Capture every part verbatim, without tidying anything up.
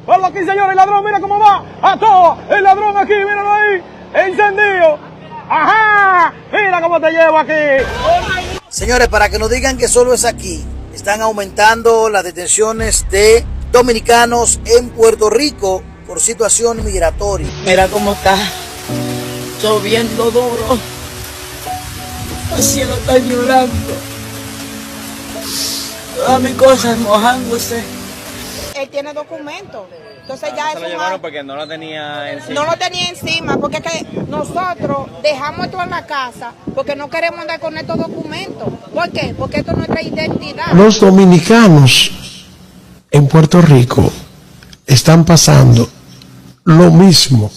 Ponlo aquí, señores, el ladrón, mira cómo va. Ató el ladrón aquí, míralo ahí. Encendido. Ajá. Mira cómo te llevo aquí. Señores, para que no digan que solo es aquí, están aumentando las detenciones de dominicanos en Puerto Rico por situación migratoria. Mira cómo está lloviendo duro. Los cielos están llorando. Todas mis cosas mojándose. Él tiene documento. Entonces ya Se lo eso llevaron más, porque no lo tenía encima. no lo tenía encima, porque es que nosotros dejamos esto en la casa, porque no queremos andar con estos documentos. ¿Por qué? Porque esto es nuestra identidad. Los dominicanos en Puerto Rico están pasando lo mismo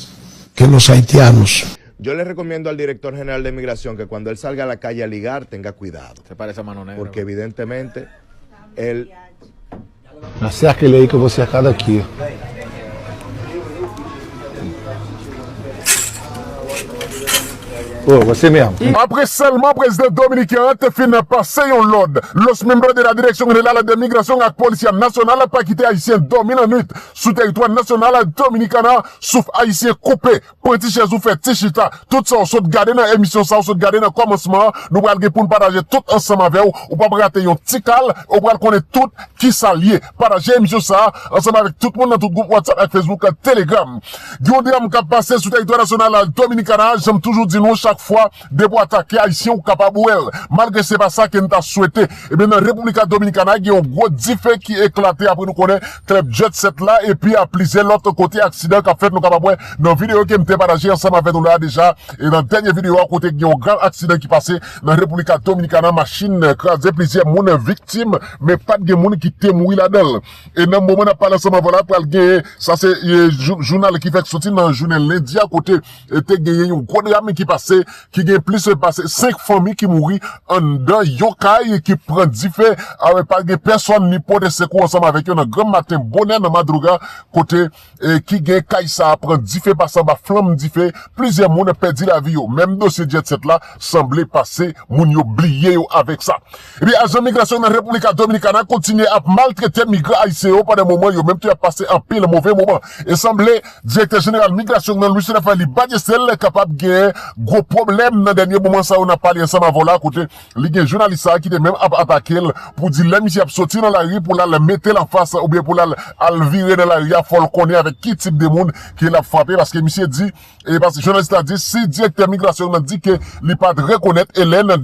que los haitianos. Yo le recomiendo al director general de migración que cuando él salga a la calle a ligar tenga cuidado, Se parece a Mano Negra. Porque evidentemente él Nascer aquele aí que você é cada aqui. Pô, você mesmo. Apre sèlman prezidan dominiken an te fin pase yon lòd, Los miembros de la Dirección General de Migración ak Polisya Nasyonal pa kite ayisyen dòmi nan nwit sou teritwa nasyonal Dominikana. Souf ayisyen koupe, pran ti chèz ou fè ti chita, tout sa w sot gade nan emisyon sa, w sot gade nan kòmansman an, nou pral gen pou n pataje tout ansanm avè w. Ou p ap rate yon ti kal, ou pral konnen tout kisa l ye. Pataje emisyon sa a ansanm avèk tout moun nan tout gwoup WhatsApp ak Facebook ak Telegram. Gen yon dram k ap pase sou teritwa nasyonal Dominikana, jan m toujou di nou chak fwa depi w atake ayisyen ou kapab wè l. Malgre se pa sa ke n ta swete. Ebyen nan República Dominicana gen yon gwo dife ki eklate apre nou konnen klèb Jet Set la epi a plizyè lòt kote aksidan k ap fèt nou kapab wè nan videyo ke m te pataje ansanm avè nou la deja. E nan dènye videyo a kote gen yon grav aksidan ki pase nan República Dominicana, machin kraze plizyè moun viktim, men pa t gen moun ki te mouri ladan l. E nan moman n ap pale ansanm avè w la pral genyen, sa se e, jou- jounal ki fèk soti nan jounen lendi a kote e, te genyen yon gwo dram ki pase, ki gen plis pase senk fanmi ki mouri anndan yon kay ki pran dife, a pa gen pèsòn ni pote sekou ansanm avèk yo nan granm maten bonè nan madruga kote e, ki gen kay sa a pran dife pase anba flanm dife, plizyè moun pèdi lavi yo. Menm dosye Jet Set la sanble pase moun yo bliye yo avèk sa. Ebyen ajan migrasyon nan República Dominicana kontinye ap maltrete migran ayisyen yo pandan moman yo menm tou ap pase anpil move moman. E sanble direktè jeneral migrasyon nan Luis Rafael Ballester kapab gen gwo pwoblèm nan dènye moman sa yo n ap pale ansanm avè w la kote li gen jounalis sa a ki te menm ap atake l pou di lè misye ap soti nan lari pou l al mete l anfas oubyen pou l al al vire nan lari a fò l konnen avèk ki tip de moun ke l ap frape paske misye di e paske jounalis la di si direktè migrasyon nan di ke li pa t rekonèt Hélène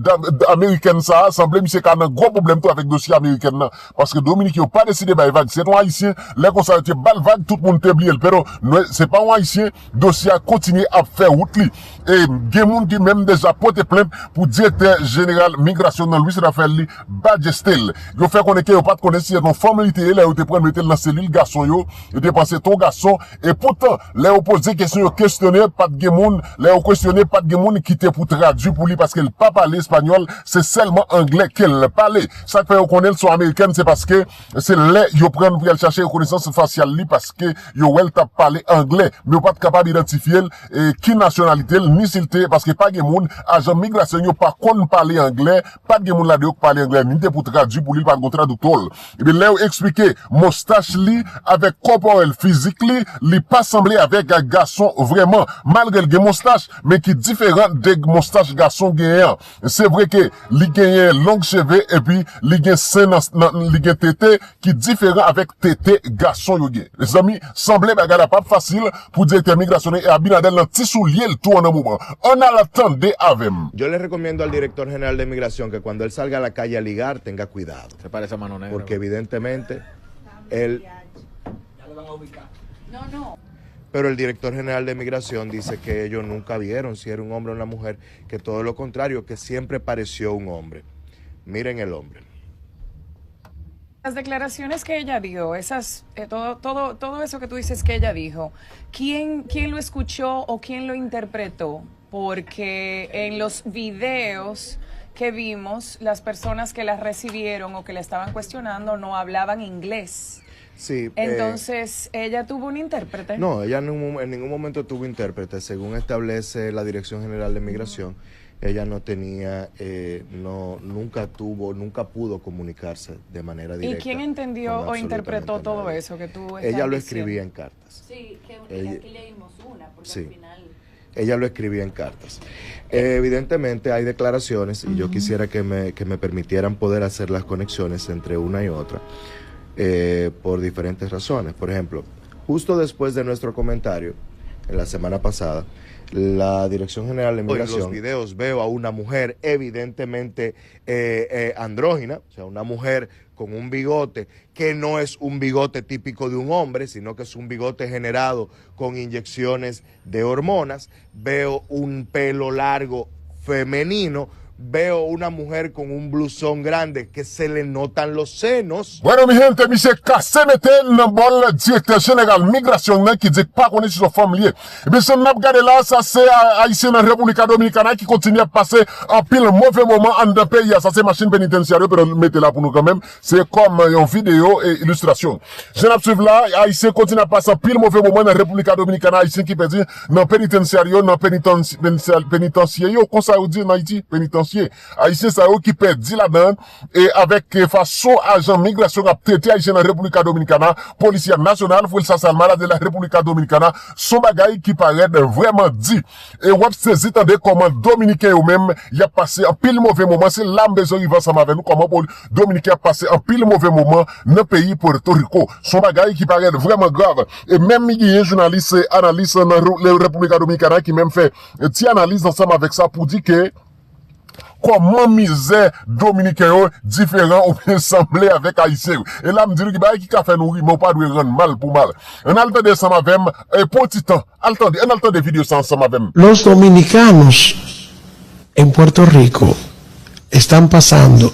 amerikèn sa a sanble misye ka nan gwo pwoblèm tou avèk dosye amerikèn nan. Paske Dominik yo pa deside bay vag. Si se t yon Ayisyen, lè konsa yo te ba l vag, tout moun te bliye l. Pero, nou, se pa yon Ayisyen, dosye a kontinye ap fè wout li. E gen moun ki menm deja pote plent pou direktè jeneral migrasyon nan Luis Rafael li Ballester. Yo fè konnen ke yo pa t konnen si se t yon fanm li te ye lè yo te pran l mete l nan selil gason yo. Yo te panse se t yon gason. E poutan, lè yo poze kesyon, yo kesyone, pa t gen moun. Lè yo kesyone, pa t gen moun ki te pou tradui pou li paske l pa pale espanyòl. Se sèlman anglè ke l pale. Sa k fè yo konnen l se yon amerikèn, se paske se lè yo pran l pou y al chache rekonesans fasyal li paske yo wè l t ap pale anglè. Men yo pa t kapab idantifye l e ki nasyonalite l, ni si l te, paske pa gen moun, ajan migrasyon yo pa konn pale anglè, pa t gen moun ladan yo k pale anglè, ni te pou tradui pou li, li pa t gen yon tradiktè. Ebyen, lè yo eksplike mostach li avèk kòpòrèl fizik li, li pa sanble avèk gason vrèman, malgre l gen mostach, men ki diferan de mostach gason genyen an. Se vre ke li genyen long cheve epi li gen sen nan, nan li gen tete ki diferan avèk tete gason yo gen. Mezanmi, sanble bagay la p ap fasil pou direktè migrasyon e Abinader nan ti soulye l tou an nan moman. Ann al tande avè m. Yo le recomiendo al director general de migración que cuando él salga a la calle a ligar tenga cuidado. Se parece a Mano Negra. Porque evidentemente él... No, no. Pero el director general de migración dice que ellos nunca vieron si era un hombre o una mujer, que todo lo contrario, que siempre pareció un hombre. Miren el hombre. Las declaraciones que ella dio, esas, eh, todo, todo, todo eso que tú dices que ella dijo, ¿quién, quién lo escuchó o quién lo interpretó? Porque en los videos que vimos, las personas que la recibieron o que la estaban cuestionando no hablaban inglés. Sí, eh, Entonces, ella tuvo un intérprete. No, ella en ningún, en ningún momento tuvo intérprete, según establece la Dirección General de Migración. Ella no tenía, eh, no, nunca tuvo, nunca pudo comunicarse de manera ¿Y quién directa entendió con o interpretó absolutamente todo nadie. eso que tú estás Ella lo diciendo? Escribía en cartas. Sí, que, Ella- aquí leímos una, porque Sí. Al final... Ella lo escribía en cartas. Eh, evidentemente hay declaraciones, y yo quisiera que me, que me permitieran poder hacer las conexiones entre una y otra, eh, por diferentes razones. Por ejemplo, justo después de nuestro comentario, en la semana pasada, la Dirección General de Migración... En los videos veo a una mujer evidentemente eh, eh, andrógina, o sea, una mujer con un bigote que no es un bigote típico de un hombre, sino que es un bigote generado con inyecciones de hormonas. Veo un pelo largo femenino. Veo una mujer con un blusón grande que se le notan los senos. Bueno, mi gente, misye kase mete l nan bòl direktè jeneral migrasyon nan ki di k pa konnen si se yon fanm li ye. Ebyen, sa n ap gade la, sa se a- Ayisyen nan República Dominicana ki kontinye ap pase anpil move moman anndan peyi a. Sa se machin penitensya yo, pero mete la pou nou kanmenm. Se kòm yon videyo e ilistrasyon. Jan n ap swiv la, Ayisyen kontinye ap pase anpil move moman nan República Dominicana. Ayisyen ki pèdi nan penitensya yo, nan penitans- penitans- penitansye yo, konsa yo di an Ayiti, penitansye. Ayisyen sa yo ki pèdi ladan e avèk fason ajan migrasyon ap trete Ayisyen nan República Dominicana, Policía Nacional Fuerzas Armadas de la República Dominicana, se yon bagay ki parèt vrèman di. E w ap sezi tande kòman Dominiken yo menm y ap pase anpil move moman. Se la m bezwen rive ansanm avè nou kòman poli- Dominiken ap pase anpil move moman nan peyi Pòtoriko. Se yon bagay ki parèt vrèman grav. E menm genyen jounalis, e, analis nan Re- República Dominicana ki menm fè, e, ti analiz ansanm avèk sa pou di ke kòman mizè Dominiken yo diferan oubyen sanble avèk Ayisyen yo. E la m di nou ki bagay ki ka fè nou ri, men w pa dwe rann mal pou mal. Ann al tande ansanm avè m, e, pou ti tan. Al tande, ann al tande videyo sa ansanm avè m. Los dominicanos en Puerto Rico están pasando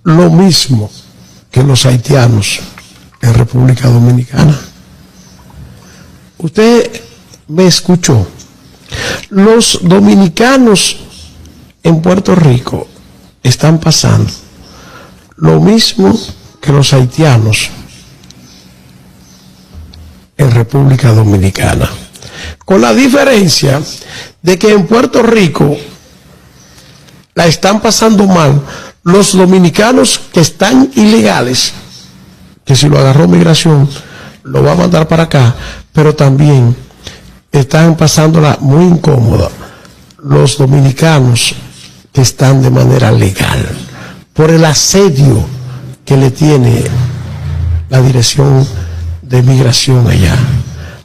lo mismo que los haitianos en República Dominicana. Usted me escuchó. Los dominicanos en Puerto Rico están pasando lo mismo que los haitianos en República Dominicana. Con la diferencia de que en Puerto Rico la están pasando mal los dominicanos que están ilegales, que si lo agarró migración, lo va a mandar para acá, pero también están pasándola muy incómoda los dominicanos que están de manera legal por el asedio que le tiene la dirección de migración allá.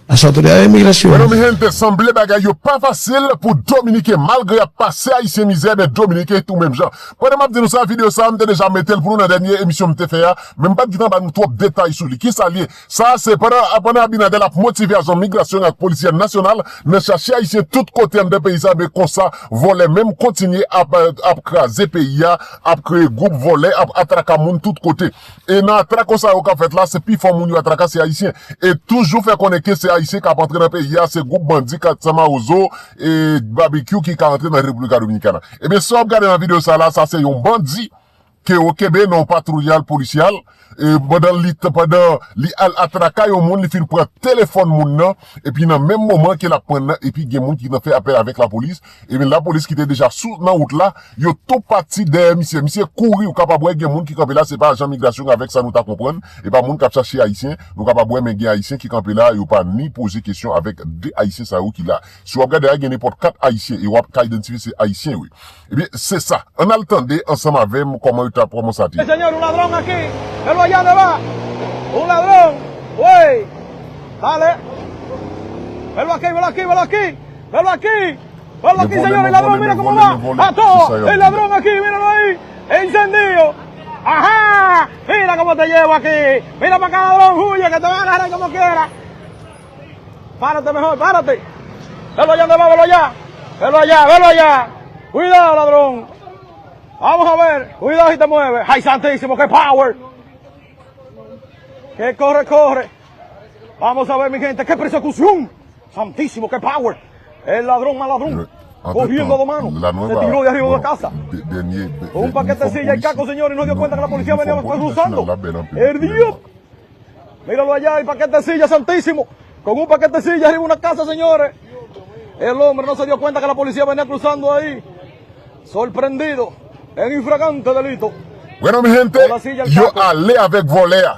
Las autoridades de migración. Bueno, mi gente, sanble bagay yo pa fasil pou Dominiken, malgre y ap pase Ayisyen mizè, men Dominiken tou menm jan. Pandan m ap di nou sa, videyo sa a, m te deja mete l pou nou nan dènye emisyon m te fè a, men m pa t gentan ba nou twòp detay sou li. Kisa l ye? Sa a se pandan, pandan Abinader ap motive ajan migrasyon ak polisye nasyonal nan chache Ayisyen tout kote anndan peyi sa, men konsa, vòlè menm kontinye ap, ap kraze peyi a, ap kreye gwoup vòlè, ap atraka moun tout kote. E nan atrako sa yo k ap fèt la, se pifò moun yo atraka se Ayisyen. E toujou fè konnen ke se Ayisyen k ap antre nan peyi a, se gwoup bandi Katsa Mawozo e Babekyou ki ka antre nan República Dominicana. Ebyen, sa w ap gade nan videyo sa la, sa se yon bandi ke yo kenbe nan yon patwouyaj polisyal. E pandan li, pandan li al atraka yon moun, li fin pran telefòn moun nan, epi nan menm moman ke l ap pran nan, epi gen moun ki nan fè apèl avèk lapolis, ebyen lapolis ki te deja sou nan wout la, yo tou pati dèyè misye. Misye kouri, ou kapab wè gen moun ki kanpe la, se pa ajan migrasyon avèk sa nou ta konprann, e pa moun k ap chache Ayisyen, nou kapab wè men gen Ayisyen ki kanpe la, yo pa ni poze kesyon avèk de Ayisyen sa yo ki la. Si w ap gade a, gen nenpòt kat Ayisyen, e w ap ka idantifye se Ayisyen yo ye. Ebyen, se sa. Ann al tande ansanm avè m kòman yo t ap, kòman sa te ye. Señor, un ladrón aquí. Velo allá donde va. Un ladrón. Wey. Dale. Velo aquí, velo aquí, velo aquí. Velo aquí. Velo aquí, señor, el ladrón, mira cómo va. Ató. El ladrón aquí, míralo ahí. Encendido. Ajá. Mira cómo te llevo aquí. Mira para acá, ladrón, huye, que te van a agarrar como quiera. Párate mejor, párate. Velo allá donde va, velo allá. Velo allá, velo allá. Cuidado, ladrón. Vamos a ver. Cuidado si te mueves. ¡Ay, santísimo, qué power! Que corre, corre. Vamos a ver, mi gente, qué persecución. Santísimo, qué power. El ladrón, más ladrón. Corriendo a dos manos. Se tiró de arriba de una casa. Con un paquete de silla y caco, señores, y no dio cuenta que la policía venía cruzando. Perdió. Míralo allá, el paquete de silla, santísimo. Con un paquete de silla arriba de una casa, señores. El hombre no se dio cuenta que la policía venía cruzando ahí. Sorprendido en un flagrante delito. Bueno, mi gente, yo ale avèk vòlè a.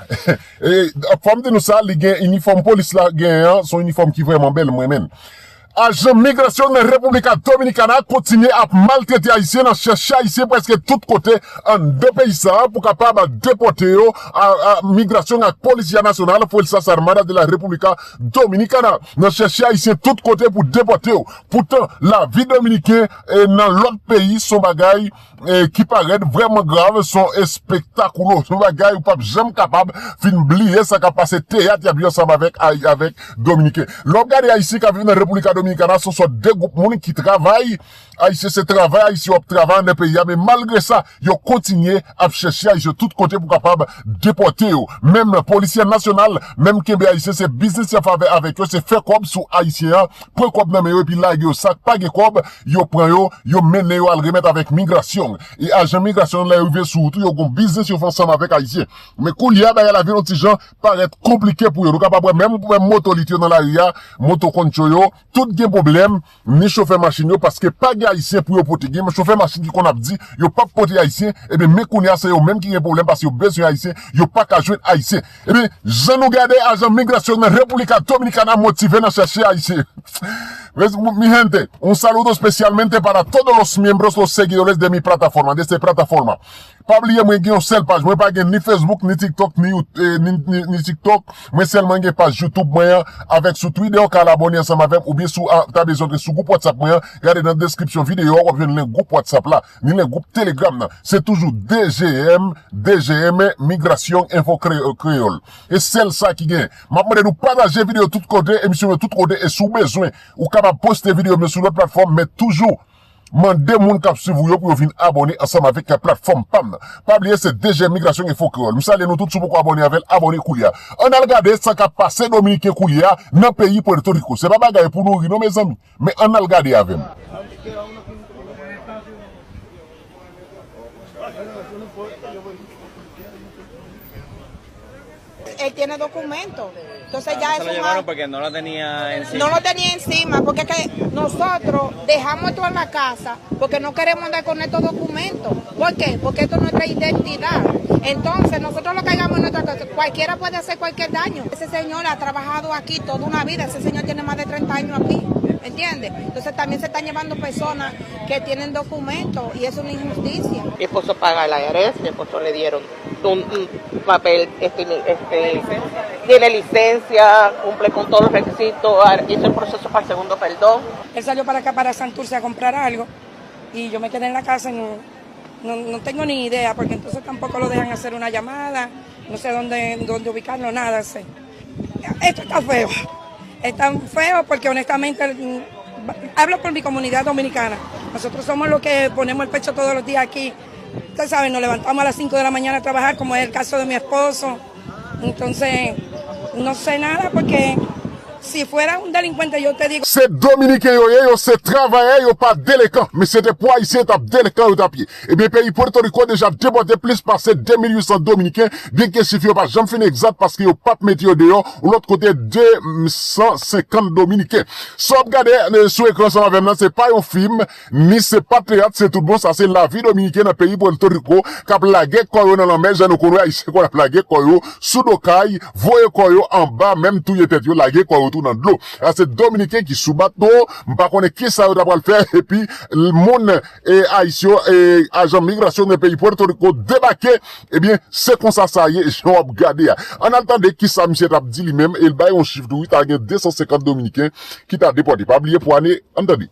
E, fò m di nou sa, li gen inifòm polis la genyen an, se yon inifòm ki vrèman bèl, mwen menm. Ajan migrasyon nan República Dominicana kontinye ap maltrete Ayisyen, nan chèche Ayisyen prèske tout kote anndan peyi sa a pou kapab depòte yo. A, a, migrasyon ak Policía Nacional, Fuerzas Armadas de la República Dominicana, nan chèche Ayisyen tout kote pou depòte yo. Poutan, lavi dominiken e nan lòt peyi se yon bagay e ki parèt vrèman grav, se yon espektakulo, se yon bagay ou p ap janm kapab fin bliye sa k ap pase, teyat y ap jwe ansanm avèk, avèk dominiken. Lè w ap gade Ayisyen k ap viv nan República Dominicana, se yon sòt de gwoup moun ki travay, Ayisyen se travay, Ayisyen w ap travay anndan peyi a, men malgre sa, yo kontinye ap chèche Ayisyen tout kote pou kapab depòte yo. Menm Polisya Nasyonal, menm kenbe Ayisyen, se biznis y ap fè avèk yo, se fè kòb sou Ayisyen an, pran kòb nan men yo epi lage yo. Sa k pa gen kòb, yo pran yo, yo mennen yo al remèt avèk migrasyon. E ajan migrasyon lè yo rive sou wout ou, yo gon biznis yo fè ansanm avèk Ayisyen. Men koulye a, bagay la vin yon ti jan parèt konplike pou yo. Nou kapab wè menm, menm motolit yo nan lari a, moto concho yo, tout gen pwoblèm, ni chofè machin yo, paske pa gen Ayisyen pou yo pote. Gen chofè machin ki konn ap di, yo p ap pote Ayisyen, ebyen men kounye a se yo menm ki gen pwoblèm paske yo bezwen Ayisyen, yo pa ka jwenn Ayisyen. Ebyen, jan nou gade, ajan migrasyon nan República Dominicana motive nan chèche Ayisyen. Mi gente, un saludo especialmente para todos los miembros, los seguidores de mi plataforma, de esta plataforma. Pa bliye, mwen gen yon sèl paj. Mwen pa gen ni Facebook, ni TikTok, ni, eh, ni, ni, ni TikTok. Mwen sèlman gen paj YouTube mwen an, avèk sou Twitter, ou ka al abòne ansanm avè m, oubyen si w ta bezwen antre sou gwoup WhatsApp mwen an, gade nan deskripsyon videyo a, w ap jwenn lyen gwoup WhatsApp la, ni lyen gwoup Telegram nan. Se toujou D G M, D G M, Migrasyon Enfo Kre-, Kreyòl. E sèl sa ki gen. M ap mande nou pataje videyo tout kote, emisyon yo tout kote, e si w bezwen, ou kapab poste videyo m yo sou lòt platfòm, men toujou mande moun k ap swiv ou yo pou yo vin abòne ansanm avèk platfòm pa m nan. Pa bliye, se D G M Migrasyon Enfo Kreyòl. M salye nou tout, si w poko abòne avè l, abòne koulye a. Ann al gade sa k ap pase Dominiken koulye a nan peyi Pwèto Riko. Se pa bagay pou nou ri non, mezanmi, men ann al gade avè m. Él tiene documento. Entonces ya Ah, se eso lo llevaron más porque no lo tenía encima. No lo tenía encima, porque es que nosotros dejamos todo en la casa porque no queremos andar con estos documentos. ¿Por qué? Porque esto es nuestra identidad. Entonces nosotros lo cargamos en nuestra casa. Cualquiera puede hacer cualquier daño. Ese señor ha trabajado aquí toda una vida. Ese señor tiene más de treinta años aquí. ¿Entiendes? Entonces también se están llevando personas que tienen documentos y es una injusticia. Mi esposo paga el I R S, mi esposo le dieron un, un papel este, este, tiene licencia, cumple con todos los requisitos, hizo el proceso para el segundo perdón. Él salió para acá, para Santurce, a comprar algo y yo me quedé en la casa y no, no, no tengo ni idea, porque entonces tampoco lo dejan hacer una llamada, no sé dónde, dónde ubicarlo, nada sé. Esto está feo. Está feo porque honestamente, mm, hablo por mi comunidad dominicana. Nosotros somos los que ponemos el pecho todos los días aquí. Ustedes saben, nos levantamos a las cinco de la mañana a trabajar, como es el caso de mi esposo. Entonces, no sé nada porque si fuera un delincuente, yo te digo. Se Dominiken yo ye, yo se travayè, yo pa delenkan. Men se te pou Ayisyen t ap delenkan, yo t ap ye. Ebyen, peyi Pwèto Riko deja depòte plis pase de mil uit san Dominiken, byenke chif yo pa janm fin egzat paske yo p ap mete yo deyò, yon lòt kote de san senkant Dominiken. Sa w ap gade, eh, sou ekran ansanm avè m nan, se pa yon fim, ni se pa teyat, se tout bon, sa se lavi Dominiken nan peyi Pwèto Riko, k ap lage kò yo nan lanmè, jan nou konn wè Ayisyen konn ap lage kò yo sou do kay, voye kò yo anba, menm touye tèt yo, lage kò yo tou nan dlo. Sa se Dominiken ki sou bato, m pa konnen kisa yo ta pral fè, epi l-, moun e Ayisyen, e ajan migrasyon nan peyi Pwèto Riko debake, ebyen, se konsa sa ye, jan w ap gade a. Ann al tande kisa misye t ap di li menm, e l bay yon chif tou, wi, ta gen de san senkant Dominiken ki ta depòte. Pa bliye pou ane, ann tande.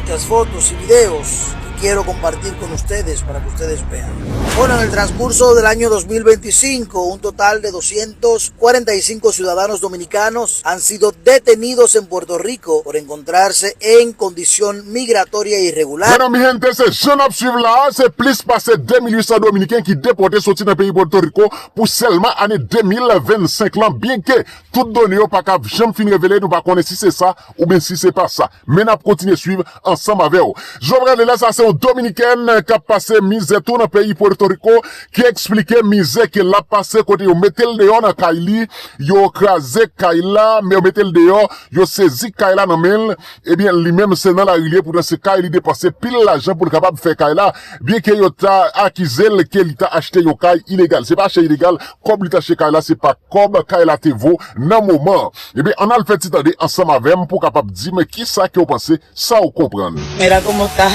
Muchas fotos y videos que quiero compartir con ustedes para que ustedes vean. Bueno, en el transcurso del año dos mil veinticinco, un total de doscientos cuarenta y cinco ciudadanos dominicanos han sido detenidos en Puerto Rico por encontrarse en condición migratoria irregular. Bueno, mi gente, se jan n ap swiv la a, se plis pase de mil uit san Dominiken ki depòte soti nan peyi Pwèto Riko pou sèlman ane de mil vennsenk lan, byenke tout done yo pa ka janm fin revele, nou pa konnen si se sa oubyen si se pa sa. Men n ap kontinye swiv ansanm avè w. Jovenel, lè sa se Dominikèn k ap pase mizè tou nan peyi Pòtoriko, ki eksplike mizè ke l ap pase kote yo mete l deyò nan kay li, yo kraze kay la, men yo mete l deyò, yo sezi kay la nan men l, ebyen, li menm se nan lari li ye, poutan se kay li depanse pil lajan pou l kapab fè kay la, byenke yo ta akize l ke li ta achte yon kay ilegal. Se pa achte ilegal, kòb li ta achte kay la, se pa kòb kay la te vo nan moman an. Ebyen, ann al fè ti tande ansanm avè m pou w kapab di m kisa ke w panse, sa w konprann. Mira cómo está.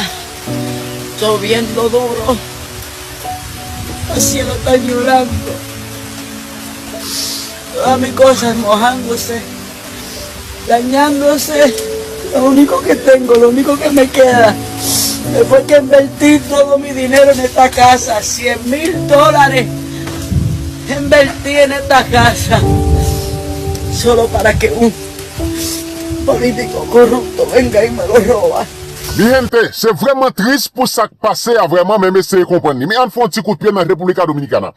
Lloviendo duro. Los cielos están llorando. Todas mis cosas mojándose, dañándose. Lo único que tengo, lo único que me queda, después que invertí todo mi dinero en esta casa, cien mil dólares, invertí en esta casa, solo para que un político corrupto venga y me lo roba. Mi gente, se vrèman tris pou sa k pase a, vrèman, men m eseye konprann li. Men ann fè yon ti kout pye nan República Dominicana.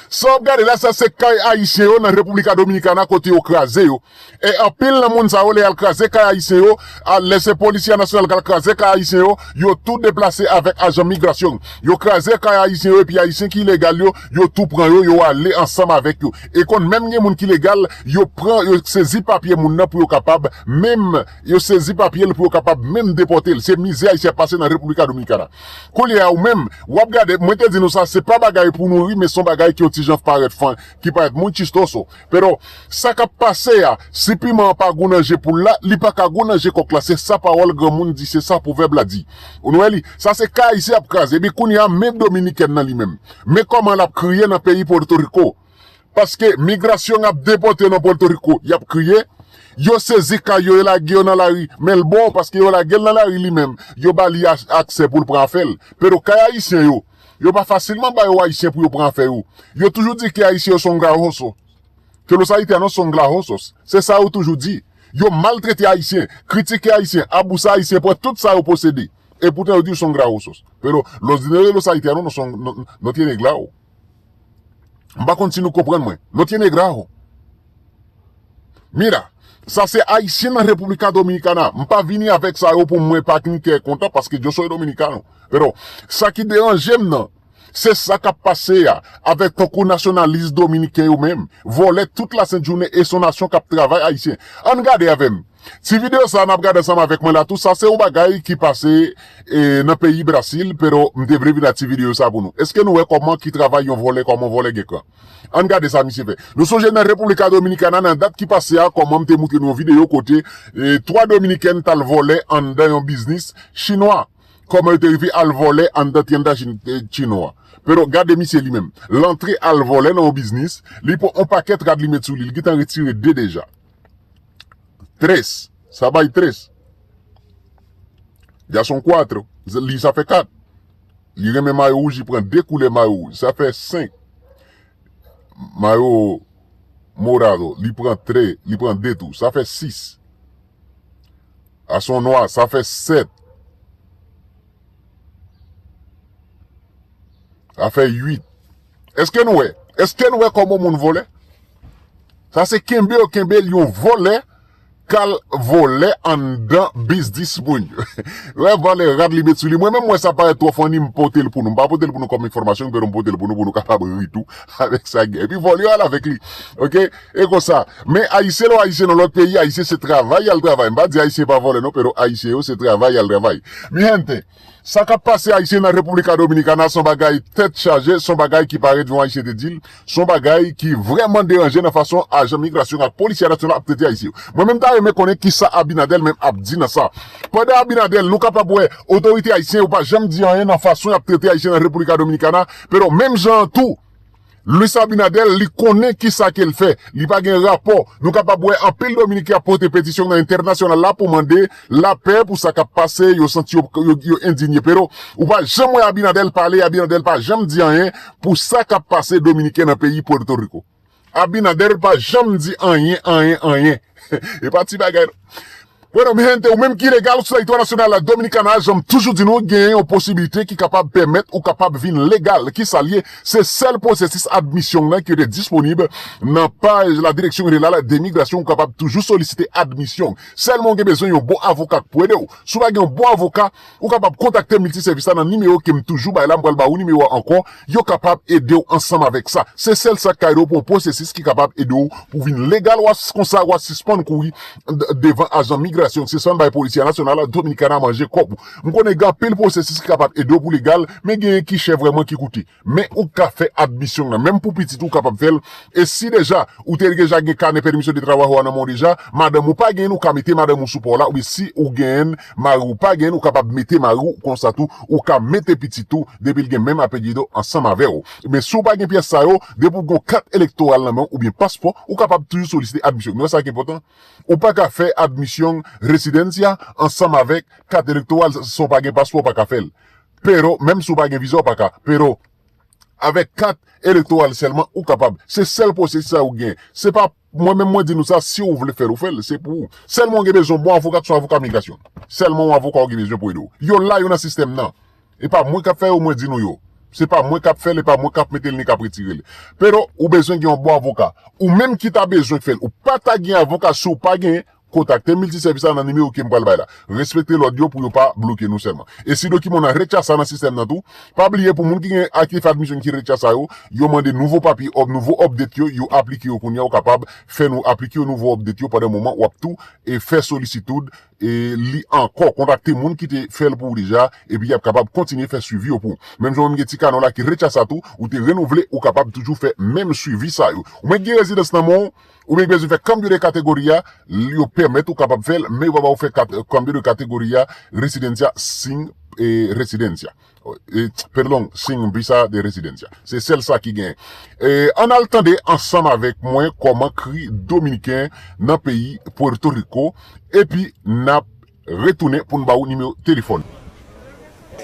Sa w ap gade la, sa se kay ayisyen yo nan República Dominicana kote yo kraze yo. E anpil nan moun sa yo, lè y al kraze kay ayisyen yo, a, lè se Policía Nacional k al kraze kay ayisyen yo, yo tou deplase avèk ajan migrasyon. Yo kraze kay ayisyen yo, epi ayisyen ki ilegal yo, yo tou pran yo, yo ale ansanm avèk yo. E konn menm gen moun ki legal, yo pran, yo sezi papye moun nan pou yo kapab menm, yo sezi papye l pou yo kapab menm depòte l. Se mizè ayisyen ap pase nan República Dominicana. Kounye a, ou menm, w ap gade, mwen te di nou sa, se pa bagay pou nou ri, men se yon bagay ki yon ti jan parèt fan, ki parèt muy chistoso. Pero, sa k ap pase a, si piman an pa gou nan je poul la, li pa ka gou nan je kòk la. Se sa pawòl granmoun di, se sa pwovèb la di. Ou wè li, sa se kay ayisyen ap kraze. Epi kounye a, men dominikèn nan li menm. Men kòman l ap kriye nan peyi Pòtoriko. Paske migrasyon ap depòte nan Pòtoriko, y ap kriye. Yo sezi kay yo, yo lage yo nan lari. Men l bon, paske yo lage l nan lari li menm. Yo ba li a-, aksè pou l pran afè l. Pero kay ayisyen yo, yo pa fasilman ba yo ayisyen pou yo pran afè yo. Yo toujou di ke ayisyen yo son grajoso. Que los haitianos son grajosos. Se sa yo toujou di. Yo maltrete ayisyen, kritike ayisyen, abuse ayisyen, pran tout sa yo posede. E poutan yo di yo son grajosos. Pero los dineros de los haitianos no son, no, no tiene grajo. M pa konn si nou konprann mwen. No tiene grajo. Mira, sa se ayisyen nan República Dominicana. M pa vini avèk sa yo pou mwen pa gen kè kontan paske yo soy dominicano. Pero, sa ki deranje m nan, se sa k ap pase a, avèk tankou nasyonalis dominiken yo menm, vòlè tout lasentjounen e se yon nasyon k ap travay ayisyen. Ann gade avè m. Ti videyo sa a n ap gade ansanm avèk mwen la tou, sa se yon bagay ki pase, e, nan peyi Brasil, pero m te vle vin ak ti videyo sa pou nou. Èske nou wè kòman ki travay yon vòlè, kòman vòlè gen kran? Ann gade sa misye fè. Nou sonje nan República Dominicana, nan dat ki pase a, kòman m te moutre nou yon videyo kote, e, twa dominikèn t al vòlè anndan yon biznis chinwa. Kòman yo te rive al vòlè anndan tienda chin-, e, chinwa. Pero gade misye li menm. L antre al vòlè nan yon biznis, li pran yon pakèt rad li met sou li, li gentan retire de deja. Tres. Sa bay tres. Ya son cuatro. Li sa fè kat. Li renmen mayo wouj, li pran de koulè mayo wouj. Sa fè senk. Mayo morado, li pran tre, li pran de tou. Sa fè sis. A son nwa, sa fè sèt. Sa fè uit. Èske nou wè? Èske nou wè kòman moun vòlè? Sa se kenbe yo kenbe l, yon vòlè k al vòlè anndan biznis moun yo. Wè vòlè rad li met sou li. Mwen menm, mwen sa parèt twò funny, m pote l pou nou. M pa pote l pou nou kòm enfòmasyon, men m pote l pou nou, pou nou kapab ri tou avèk sa gen. Epi vòlè yo al avèk li. Oke? E konsa. Men ayisyen, lè w ayisyen nan lòt peyi, ayisyen se travay y al travay. M pa di ayisyen pa vòlè non, pero ayisyen yo se travay y al travay. Mi gente, sa k ap pase ayisyen nan República Dominicana, se yon bagay tèt chaje, se yon bagay ki parèt jan ayisyen te di l, se yon bagay ki vrèman deranje nan fason ajan migrasyon ak polisye nasyonal ap trete ayisyen yo. Mwen menm ta renmen konnen kisa Abinader menm ap di nan sa. Pandan Abinader, nou kapab wè otorite ayisyen yo pa janm di anyen nan fason y ap trete ayisyen nan República Dominicana, pero menm jan an tou, Luis Abinader, li konnen kisa ke l fè. Li pa gen rapò. Nou kapab wè anpil Dominiken ap pote petisyon nan entènasyonal la pou mande lapè pou sa k ap pase. Yo santi yo, yo, yo endinye. Pero, ou pa janm wè Abinader pale, Abinader pa janm di anyen pou sa k ap pase Dominiken nan peyi Pòtoriko. Abinader pa janm di anyen, anyen, anyen. E pa ti bagay non. Bueno, mi gente, ou menm ki ilegal sou teritwa nasyonal Dominikana, jan m toujou di nou, gen yon posibilite ki kapab pèmèt ou kapab vin legal. Kisa l ye? Se sèl pwosesis admisyon nan ki te disponib nan paj la Direksyon Jeneral de Migrasyon. Ou kapab toujou solisite admisyon. Sèlman ou gen bezwen yon bon avoka pou ede w. Si w pa gen yon bon avoka, ou kapab kontakte milti sèvis la nan nimewo ke m toujou bay la, m pral ba ou nimewo a ankò. Yo kapab ede w ansanm avèk sa. Se sèl sa k ka ede w pou yon pwosesis ki kapab ede w pou vin legal, w a s-, konsa w a sispann kouri d-, devan ajan migrasyon, sispann bay polisye nasyonal Dominikana manje kòb ou. M konnen gen anpil pwosesis ki kapab ede w pou legal, men genyen ki chè vrèman ki koute. Men ou ka fè admisyon nan, menm pou pitit ou kapab fè l. E si deja ou te deja gen kanè pèmisyon de trabajo a nan men w deja, madanm ou pa genyen, ou ka mete madanm ou sou pa w la, oubyen si ou genyen mari ou pa genyen, ou kapab mete mari ou, konsa tou ou ka mete pitit ou, depi l gen menm apelyido ansanm avè w. Men si w pa gen pyès sa yo, depi w gen yon kat elektoral nan men w oubyen paspò, ou kapab toujou solisite admisyon. Men sa ki enpòtan, ou pa ka fè admisyon residencia ansanm avèk kat elektoral, si w pa gen paspò, ou pa ka fè l. Pero, menm si w pa gen viza, ou pa ka. Pero, avèk kat elektoral sèlman, ou kapab. Se sèl pwosesis sa ou gen. Se pa mwen menm mwen di nou sa, si ou vle fè l, ou fè l, se pou ou. Sèlman ou gen bezwen bon avoka, se yon avoka migrasyon. Sèlman yon avoka ou gen bezwen pou ede w. Yo la, yo nan sistèm nan. E pa mwen k ap fè yo, mwen di nou yo. Se pa mwen k ap fè l, e pa mwen k ap mete l ni k ap retire l. Pero, ou bezwen gen yon bon avoka. Ou menm ki ta bezwen fè l, ou pa ta gen avoka si ou pa gen, kontakte milti sèvis la nan nimewo ke m pral bay la. Respekte lòd yo pou yo pa bloke nou sèlman. E si dokiman w nan rechasa nan sistèm nan tou, pa bliye pou moun ki gen aktif admisyon ki rechasa yo, yo mande nouvo papye, op-, nouvo update yo, yo aplike yo kounye a, ou kapab fè nou aplike yo nouvo update yo pandan moman w ap tou e fè solisitid e li ankò. Kontakte moun ki te fè l pou ou deja, epi y ap kapab kontinye fè swivi yo pou ou. Menm jan w gen ti kanò la ki rechasa tou, ou te renouvle, ou kapab toujou fè menm swivi sa yo. Ou mèt gen rezidans nan men w, ou mèt bezwen fè cambio de categoría, yo pèmèt ou kapab fè l, men yo pa ba ou fè kat-, cambio de categoría residencia sin, eh, residencia. Eh, perdón, sin visa de residencia. Se sèl sa ki gen. Eh, ann al tande ansanm avèk mwen kòman kri Dominiken nan peyi Puerto Rico, epi n ap retounen pou n ba ou nimewo telefòn.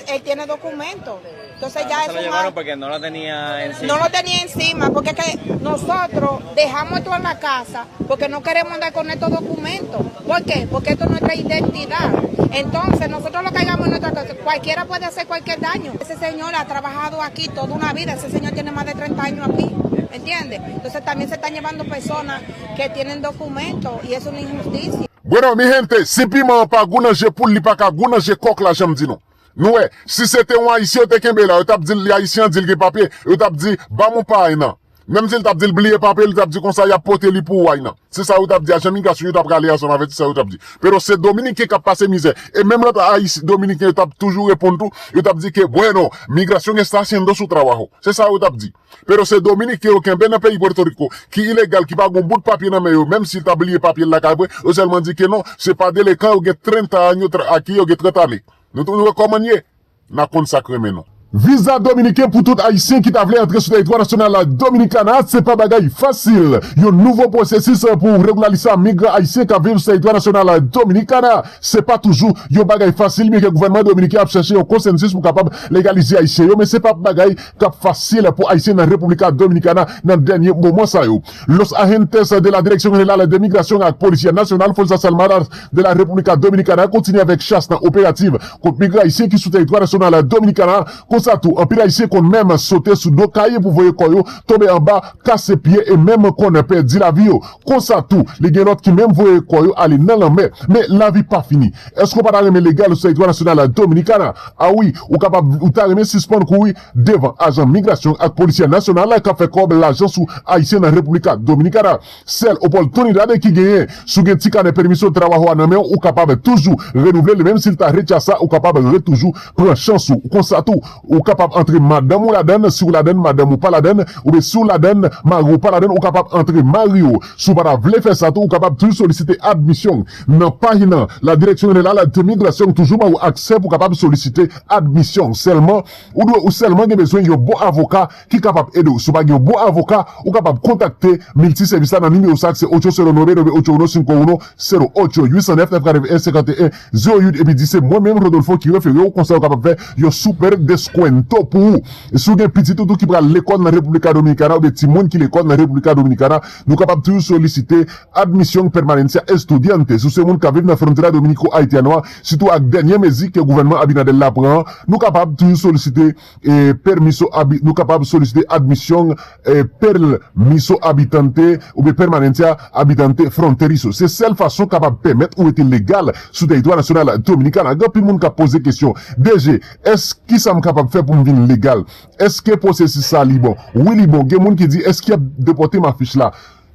Él tiene documento. Entonces ya eso se lo llevaron porque no lo tenía encima. No lo tenía encima, porque es que nosotros dejamos esto en la casa porque no queremos andar con estos documentos. ¿Por qué? Porque esto es nuestra identidad. Entonces nosotros lo cargamos en nuestra casa. Cualquiera puede hacer cualquier daño. Ese señor ha trabajado aquí toda una vida. Ese señor tiene más de treinta años aquí. ¿Entiendes? Entonces también se están llevando personas que tienen documentos y es una injusticia. Bueno, mi gente, si piman an pa gou nan je poul, li pa ka gou nan je kòk la, jan m di nou. Nou wè, si se te yon Ayisyen yo te kenbe la, yo t ap di l, Ayisyen an di l gen papye, yo t ap di, "Ban m yon pa ay nan." Menm si l t ap di l bliye papye, li t ap di konsa, y ap pote li pou ou ay nan. Se sa yo t ap di, ajan migrasyon yo t ap rale ansanm avèk, se sa yo t ap di. Pero se Dominiken k ap pase mizè. E menm lòt Ayisyen, Dominiken yo t ap toujou reponn tou, yo t ap di ke, "Bueno, migrasyon está haciendo su trabajo." Se sa yo t ap di. Pero se Dominiken yo kenbe nan peyi Pòtoriko, ki ilegal, ki pa gon bout papye nan men yo, menm si l ta bliye papye l lakay mwen, yo sèlman di ke non, se pa delekan, yo gen trenta años tra-, aki, yo gen trant ane. Nou, nou wè kòman n ye? N a konn sa k renmen nou. Viza dominiken pou tout Ayisyen ki ta vle antre sou tèritwa nasyonal Dominikana, se pa bagay fasil. Yon nouvo pwosesis pou regilarize migran ayisyen k ap viv sou tèritwa nasyonal Dominikana. Se pa toujou yon bagay fasil, byenke gouvènman dominiken ap chèche yon konsansis pou kapab legalize Ayisyen yo, men se pa bagay k ap fasil pou Ayisyen nan República Dominicana nan dènye moman sa yo. Los agentes de la Dirección General de Migración ak Polisya Nasyonal, Fuerzas Armadas de la República Dominicana, kontinye avèk chas nan operatif kont migran ayisyen ki sou tèritwa nasyonal Dominikana. Konsa tou, anpil Ayisyen konn menm sote sou do kay pou voye kò yo tonbe anba, kase pye e menm konn pèdi lavi yo. Konsa tou, li gen lòt ki menm voye kò yo ale nan lanmè. Men lavi pa fini. Èske w pa ta renmen legal sou tèritwa nasyonal Dominikana? A wi, ou kapab, ou ta renmen sispann kouri devan ajan migrasyon ak polisye nasyonal k ap fè kòb lajan sou Ayisyen nan República Dominicana. Sèl opòtinite ki genyen, si w gen ti kanè pèmisyon trabajo a nan men w, ou kapab toujou renouvle li, menm si l ta rechasa, ou kapab retoujou pran chans ou. Konsa tou, ou kapab antre madanm ou ladann, si w ladann, madanm ou pa ladann, oubyen si w ladann, mari w pa ladann, ou kapab antre mari w. Si w pa ta vle fè sa tou, ou kapab toujou solisite admisyon nan paj nan la Dirección General de Migración, toujou ba ou aksè pou kapab solisite admisyon. Sèlman, ou dwe, ou sèlman gen bezwen yon bon avoka ki kapab ede w. Si w pa gen yon bon avoka, ou kapab kontakte milti sèvis la nan nimewo sa k se ocho cero nueve nueve ocho uno cinco uno cero ocho, huit cent neuf neuf quatre-vingt-un cinquante et un zéro huit, epi di se mwen menm, Rodolfo, ki refere w, konsa w kapab fè yon super deskont. Sacramento pou ou. Si w gen pitit ou tou ki pral lekòl nan República Dominicana oubyen timoun ki lekòl nan República Dominicana, nou kapab toujou solisite admisyon permanencia estudiante. Si w se moun k ap viv nan fwontyera dominico-haitiano a, sitou ak dènye mezi ke gouvènman Abinader la pran an, nou kapab toujou solisite e permiso abi, nou kapab solisite admisyon e permiso habitante oubyen permanencia habitante fronterizo. Se sèl fason kapab pèmèt ou rete legal sou teritwa nasyonal dominikan. Gen anpil moun k ap poze kesyon, D G, èske, kisa m kapab fè pou m vin legal? Èske pwosesis sa li bon? Wi, li bon. Gen moun ki di, èske y ap depòte m a fich la?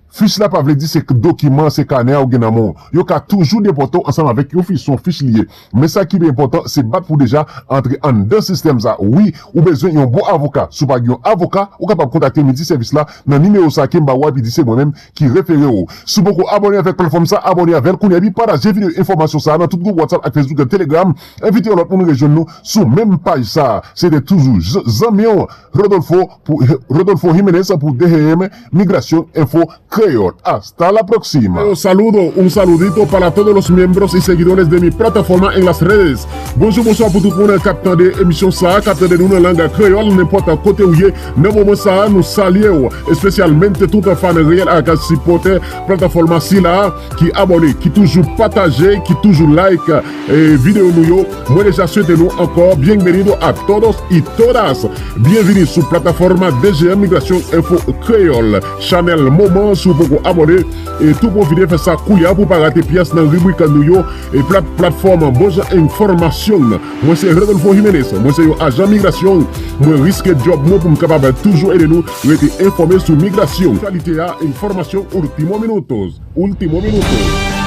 Fich la pa vle di se dokiman, se kanè a ou gen nan men w. Yo ka toujou depòte w ansanm avèk yon fich, se yon fich li ye. Men sa ki pi enpòtan, se bat pou deja antre anndan sistèm sa. Wi, ou bezwen yon bon avoka. Si w pa gen yon avoka, ou kapab kontakte Miti Sèvis la nan nimewo sa ke m ba ou a, epi di se mwen menm ki refere w. Si w poko abòne avèk platfòm sa, abòne avè l kounye a, epi pataje videyo enfòmasyon sa nan tout gwoup WhatsApp ak Facebook ak Telegram. Envite yon lòt moun rejwenn nou sou menm paj sa. Se te toujou z-, zanmi w Rodolfo pou Rodolfo Jiménez pou D G M Migrasyon Enfo Kreyòl. Hasta la próxima. Un saludo, un saludito para todos los miembros y seguidores de mi plataforma en las redes. Bonjou, bonswa pou tout moun k ap tande emisyon sa a, k ap tande nou nan lang kreyòl, nenpòt kote ou ye. Nan moman sa a, nou salye w, espesyalmente tout fan reyèl ak sipòtè plataforma sila a, ki abòne, ki toujou pataje, ki toujou like e videyo nou yo. Mwen deja swete nou ankò bienvenido a todos y todas. Byenvini sou plataforma D G M Migrasyon Enfo Kreyòl, chanèl moman. Si w poko abòne, e tou pwofite fè sa koulye a pou w pa rate pyès nan ribrik nou yo e plat-, platfòm Bon Jan Enfòmasyon. Mwen se Rodolfo Jiménez, mwen se yon ajan migrasyon. Mwen riske djòb mwen pou m kapab toujou ede nou rete enfòme sou migrasyon, aktyalite a, enfòmasyon, último minuto, último minuto.